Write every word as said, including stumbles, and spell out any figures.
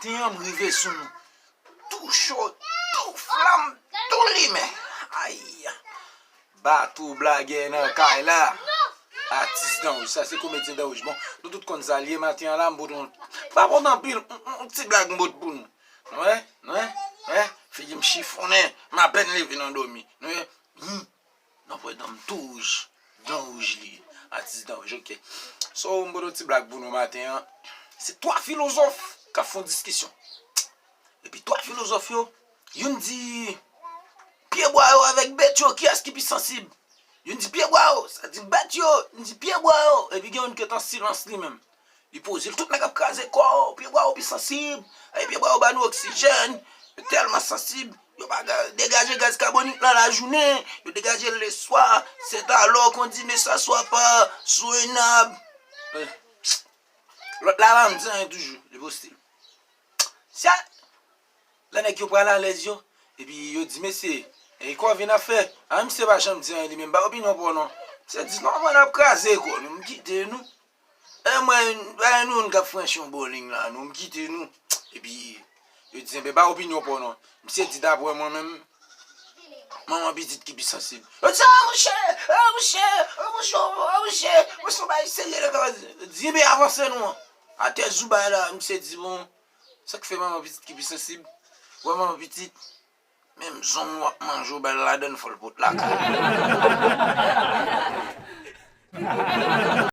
maten an, m rive sou nou. Tou cho, tou flanm, tou limen. Ay! Bato blagè nan kay la. Atis Danwouj, sa se komedyen Danwouj. Bon, nou tout konn sa l ye maten an la, m pote yon, pa pote anpil, yon, yon ti blag m pote pou nou. Nou wè, nou wè, nou wè, figi m chifonnen, m apèn leve nan dòmi. Nou wè, hmm, nou wè dan m tou wouj, Danwouj li ye, atis Danwouj, ok. So, m pote yon ti blag pou nou maten an. Se twa filozòf k ap fè yon diskisyon. Epi twa filozòf yo, youn di, pye bwa yo avèk bèt yo, kiyès ki pi sansib? Youn di, pye bwa yo, sa di bèt yo, youn di, pye bwa yo. Epi gen youn ki t an silans li menm. Li poze l, tout nèg ap kraze kò yo, pye bwa yo pi sansib. Ay, pye bwa yo ba nou oksijèn, yo tèlman sansib, yo pa ka degaje gaz kabonik nan lajounen, yo degaje l leswa, c'est alors qu'on dit ne s'assoit pas sous un arbre. Eh, lòt la pa di anyen toujou, li poste l. Sa, lè nèg yo pral alèz yo, epi yo di, mesye, e kò vin ap fè, a, misye pa janm di anyen li menm, ba opinyon pa w non. Misye di, non, mwen ap kraze kò nou, m kite nou. E mwen, pa gen nou youn k ap franchi yon bowling la, non, m kite nou. Epi, yo di, enben, ba opinyon pa w non. Misye di, dapre mwen menm, manman pitit ki pi sansib. Yo di, a, monchè, a, monchè, a, monchè, a, monchè, mwen se yon bagay serye la, yo di, enben, avanse non. Atè zoubay la, misye di, bon, sa k fè manman pitit ki pi sansib? Wè manman pitit, menm zong w ap manje w ba l ladann, fò l pot lakay.